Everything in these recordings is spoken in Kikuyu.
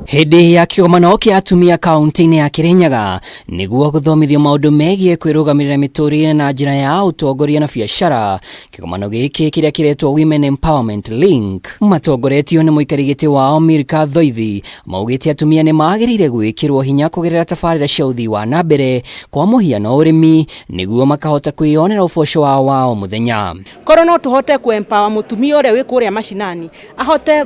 Hĩndĩ ya kĩgomano kĩa atumia kaunti-inĩ ya Kirinyaga nĩguo gũthomithio maũndũ megiĩ kwĩrũgamĩrĩra mĩtũrĩre na njĩra ya ũtongoria na biacara. Kĩgomano gĩkĩ kĩrĩa kĩretwo Women Empowerment Link matongoretio nĩ mũikari gĩtĩ wao Milka Thoithi maugĩte atumia nĩ magĩrĩire gwĩkĩrwo hinya kũgerera tabarĩra cia ũthii wa na mbere kwa mũhiano ũrĩmi nĩguo makahota kwĩyonera ũboco wao wa o mũthenya. Korwo no tũhote kũ empower mũtumia ũrĩa wĩ kũrĩa macinani ahote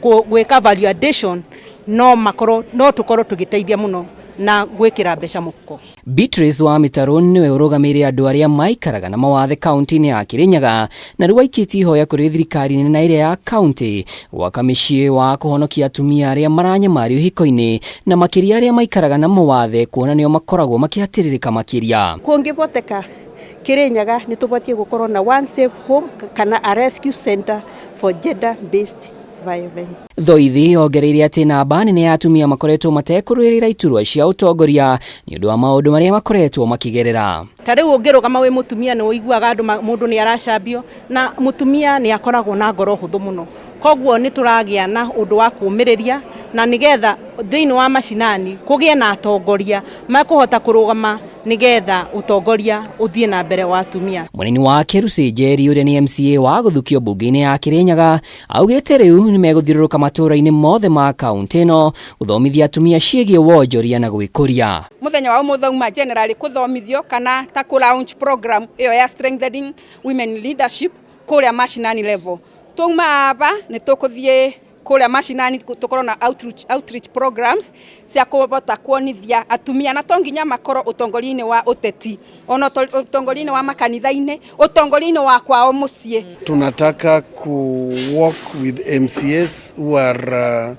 gwĩka value addition, no makorwo no tũkorwo tũgĩteithia mũno na gwĩkĩra mbeca mũhuko. Beatrice wa Mĩtarũ nĩwe ũrũgamĩrĩire andũ arĩa maikaraga na mawathe kaunti-inĩ ya Kirinyaga na rĩu aikĩtie ihoya kũrĩ thirikari nene na ĩrĩa ya kaunti gwaka mĩciĩ wa kũhonokia atumia arĩa maranyamario ihiko-inĩ na makĩria arĩa maikaraga na mawathe kuona nĩo makoragwo makĩhatĩrĩrĩka makĩria. Kũngĩhoteka Kirinyaga nĩ tũbatiĩ gũkorwo na one safe home kana a rescue center for gender based violence. Thoithi ongereire atĩ namba nene ya atumia makoretwo matekũrũĩrĩra iturwa cia ũtongoria nĩ ũndũ wa maũndũ marĩa makoretwo makĩgerera. Ta rĩu ũngĩrũgama wĩ mũtumia nĩ ũiguaga andũ mũndũ nĩ aracambio, na mũtumia nĩ akoragwo na ngoro hũthũ mũno, koguo nĩ tũragĩa na ũndũ wa kũmĩrĩria na nĩgetha thĩinĩ wa macinani kũgĩe na atongoria mekũhota kũrũgama nĩgetha ũtongoria ũthiĩ na mbere wa atumia. Mũnini wa Kerusi Njeri ũrĩa nĩ MCA wa gũthukio mbunge-inĩ ya Kirinyaga augĩte rĩu nĩ megũthiũrũrũka matũũra-inĩ mothe ma kaunti ĩno gũthomithia atumia ciĩgiĩ wonjoria na gwĩkũria. Mũthenya wa ũmũthĩ auma generally kũthomithio kana ta kũ launch program ĩyo ya strengthening women leadership kũrĩa mashinani level. Twauma aba nĩ tũkũthiĩ kũrĩa mashinani tũkorwo na outreach programs cia kũhota kuonithia atumia, na to nginya makorwo ũtongoria-inĩ wa ũteti, ona ũtongoria-inĩ wa makanitha-inĩ, ũtongoria-inĩ wa kwao mũciĩ. Tunataka ku work with MCAs who are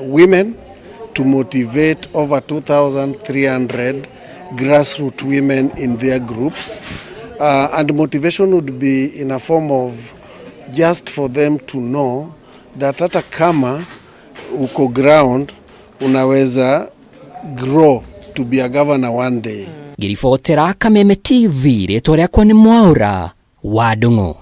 women to motivate over 2,300 grassroots women in their groups, and motivation would be in a form of just for them to know that hata kama uko ground unaweza grow to be a governor one day. Ngĩribotera Kameme TV, rĩtwa rĩakwa nĩ Mwaũra wa Ndung'u.